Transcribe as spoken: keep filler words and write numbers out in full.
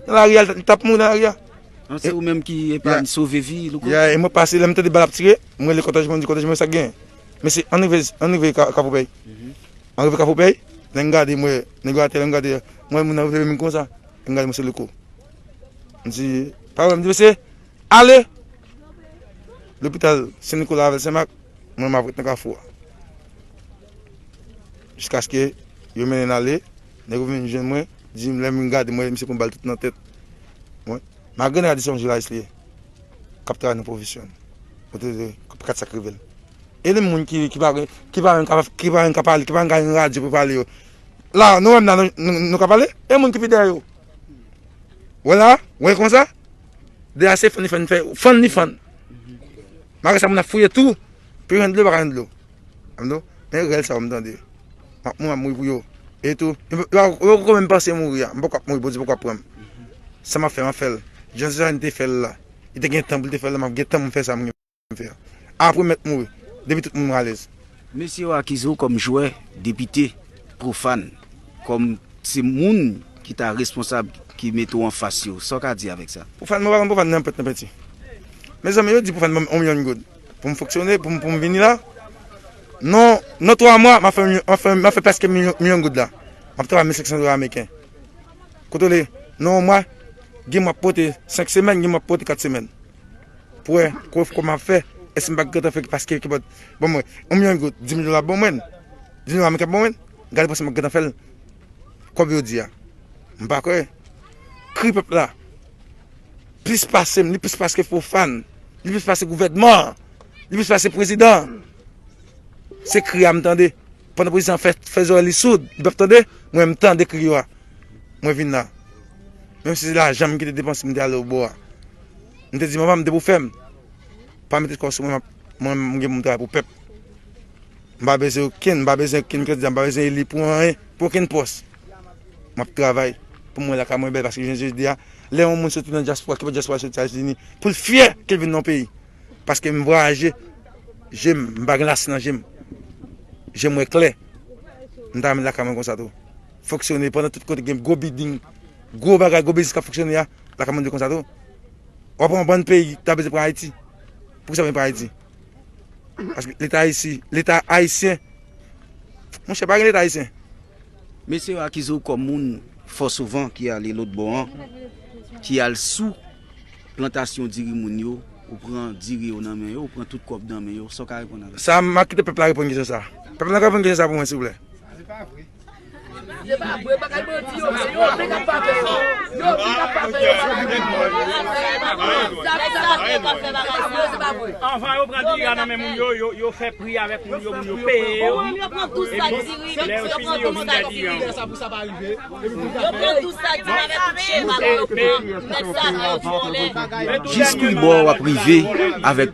Nan lari a, li t ap mouri nan lari a. An, se ou menm ki epa sove vi Louko? Ya, e mwen pase, lè m tande bal ap tire, mwen rele kòtèj mwen, m di kòtèj mwen sa k genyen. Mesye, ann rive, ann rive Ka- Kafoupèy. Ann rive Kafoupèy, lè m gade, mwen, nèg yo atè, lè m gade, mwen, moun nan leve men konsa, lè m gade, mwen, se Louko. M di, pa wè, m di, mesye, ale! Lopital Sen Nikola avèk Sen Mak, mwen, m ap ret nan kafou a. Jiskaske yo mennen n ale, nèg yo vin jwenn mwen, di m, lè m vin gade, mwen, misye pran bal tout nan tèt. Mwen, malgre nèg la di se yon jounalis li ye, k ap travay nan pwofesyon l. Mwen te di, kat sa k rive l. E li moun ki, ki pa, ki pa menm ka, ki pa menm ka pale, ki pa menm ka gen radyo pou pale yo. La, nou menm la, nou, nou, nou ka pale? E moun ki pi dèyè yo. Wè la, wè konsa? De a se fann li fann fè, fann li fann. Malgre sa, moun ap fouye tou, pou yo jwenn dlo, pa ka jwenn dlo. Amdo, men rèl sa yo m tande. M ap mouri, m ap mouri pou yo. E tou, yo, yo, yo poko menm panse mouri a. M poko ap mouri, Bondye poko ap pran m. Sa m ap fè, m ap fè l. Jan Sezaryen te fè l la. Li te gen tan pou l te fè l la, m ap gen tan pou m fè sa m gen pou m fè a. Apre m mèt mouri. Depi tout moun alèz. Mesye yo akize w kòm jwè, depite, pwofàn, kòm se moun ki ta responsab ki mete w anfas yo. Sa w ka di avèk sa? Pwofàn, mwen pa konn pwofàn nan pèt nan penti. Mezanmi, yo di pwofàn ban m yon milyon goud pou m fonksyone, pou m, pou m vini la. Non, nan twa mwa, m ap fè, m ap fè, m ap fè prèske milyon, milyon goud la. M ap travay mil senk san dola ameriken. Kote w le, nan yon mwa, gen mwa pote senk semèn, gen mwa pote kat semèn. Pou wè, kò, kòman m ap fè, èske m pa gentan fè paske ki bòt ban mwen yon milyon goud, dis mil dola ban mwen, dis mil dola ameriken ban mwen, gade panse m pa gentan fè l, kòb yo di a. M pa kwè. Kri pèp la. Plis pase m, li plis pase pwofàn, li plis pase gouvènman an, li plis pase prezidan an. Se kri a m tande. Pandan prezidan an fè, fè zòrèy li soud, li p ap tande, mwen m tande kri yo a. Mwen vin la. Menm si se lajan m ki te depanse, m te ale obò a. M te di, manman, m te pou fè m. Pa mete kò sou mwen, m ap, mwen, m gen pou m travay pou pèp. M pa bezwen okenn, m pa bezwen okenn kandida, m pa bezwen eli pou anyen, pou okenn pòs. M ap travay pou mwen lakay mwen bèl, paske jan jodi a, lè yon moun soti nan dyaspora, ki pa dyaspora, soti Etazini, pou l fyè ke l vin nan yon peyi. Paske m vwayaje, je m, m pa gen lasi nan je m. Je m wè klè. M ta renmen lakay mwen konsa tou. Fonksyone pandan tout kote gen gwo biding, gwo bagay, gwo biznis k ap fonksyone a, lakay mwen dwe konsa tou. W ap pran yon bann peyi, ta bezwen pran Ayiti. Poukisa pa pran Ayiti? Paske Leta ayisi-, Leta ayisyen, monchè, pa gen Leta ayisyen. Mesye yo akize w kòm moun Fò Sovan ki ale lòt bò an, ki al sou plantasyon diri moun yo, ou pran diri yo nan men yo, ou pran tout kòb nan men yo, sa w ka reponn avè sa? Sa, m a kite pèp la reponn kesyon sa. Pèp la ka reponn kesyon sa pou mwen, silvouplè. Se pa vre, bagay bandi yo, se yo menm k ap pa fè yo. Yo menm k ap pa fè yo bagay. Sa, sa, sa, se pa vre. Anvan yo pran diri a nan men moun yo, yo, yo fè pri avèk moun yo, moun yo peye yo. Yo pran tou sa diri, yo pran tou sa diri. Yo pran tou sa diri avèk tout cheva yo. Nèg sa yo vòlè. Jis ki bò w ap rive avèk